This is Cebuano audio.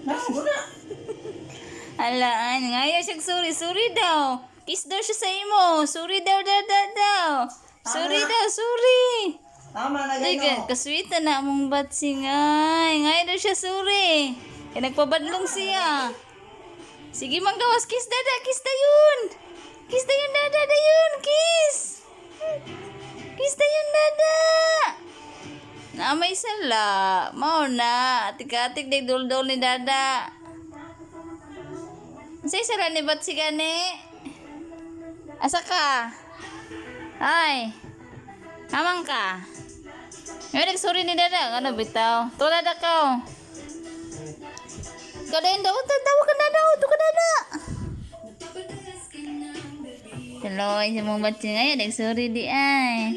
Na, guna. Alaan, ngayo siya sorry, sorry daw. Kiss daw siya sa imo. Sorry daw, dada daw. Sorry daw, sorry. Tama na Teka, gano. kaswita na among batsing ay. Ngayo daw siya sorry. Eh, nagpabadlong siya. Sige, manggawas, kiss dada, kiss dayon. Kiss dayon, dada, dayon, kiss. Kiss dayon, dada. Na may sala. Mao na. Atik-atik, day dul-dul ni dada. Unsay sala ni Batsi gani? Asa ka? Ay. Amang ka? Ngayon, nagsorry ni Dada. Ano, bitaw? To, Dada ka, oh. Ikaw din daw. Tawa ka na daw. To ka Dada. Tuloy sa mong batsi ngayon. Nagsorry di ay.